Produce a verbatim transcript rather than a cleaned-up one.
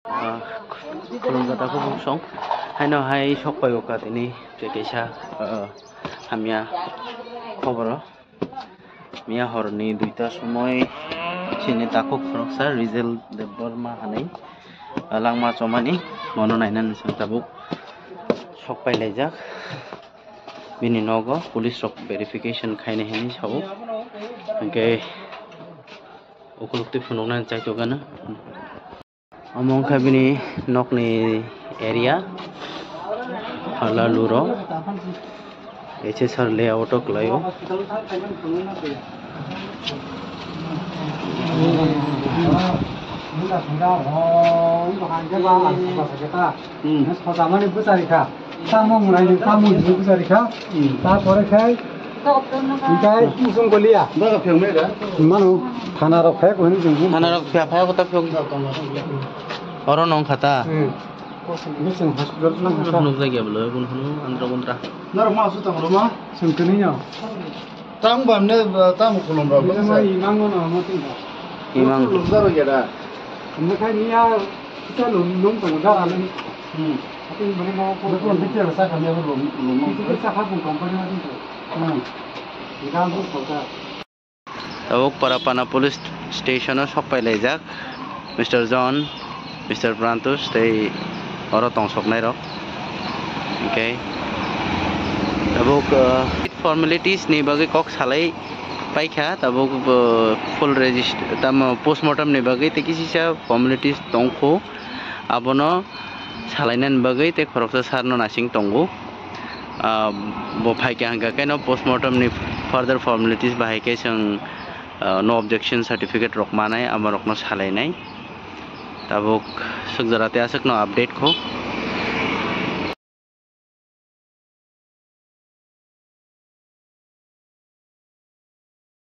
Ah, khulumjak takhuk buksong. Haino hai sok pai o ka tini tei kaisa, ah, hamya khoboro. Miya horni duita somoi chini takhuk khoroksa Rizal Debbarma hinwi, ah, langma chomani mono nainani chwng tabuk sok pai laijak. Bini nogo police rok verification khainai hinwi sao. Hwnkhe ukuluk twi phunuknani chaitokgano. Omo wngkha bini nokni area, hala luro, H S R layout o kwlaio. Hmm. Sosamani bwcharikha. Tamo mwnai ni tamo hinwi bwcharikha. Hmm. Tapore khai, hinkhe musung goliya. Daga phiyok nai da? Mano, thana rok phai ko hinwi jung. Thana rok phai, phai ko ta phiyok. Oro nong khata. Hmm. Bwswng hospital nang khata. Nuk jagya bolo, kun hunu, andra kundra. Norok ma su tong roma? Sung kani no. Tang bam ne, tang kulum rok. Bwswng ma imang no, ma tin da. Imang. Kulum jaro ya da. Hwnwi khai miya kisa lum nung tongo da, ano. Hmm. Hatin bini nogo ko. Bini bitir sa kami abo lum, lum. Bitir sa ha bung company ma dinto. Hmm. Gam bung kota. Tabuk Parapana Police Station o sok pai laijak Mister John, Mister Prantus tei oro tongsoknai rok. Okay. Tabuk, uh, formalities ni bagwi kok salai paikha, tabuk, uh, full regist-, tamo postmortem ni bagwi tei kisisa formalities tongkhu, abono salainani bagwi tei khoroksa sir no naising tongo. Ah, bo phaikha hwnkha khe no postmortem ni further formalities bahai khe chwng, ah, no objection certificate rok manai, ama rok no salainai. Tabuk swk jora tei aswk no update kho.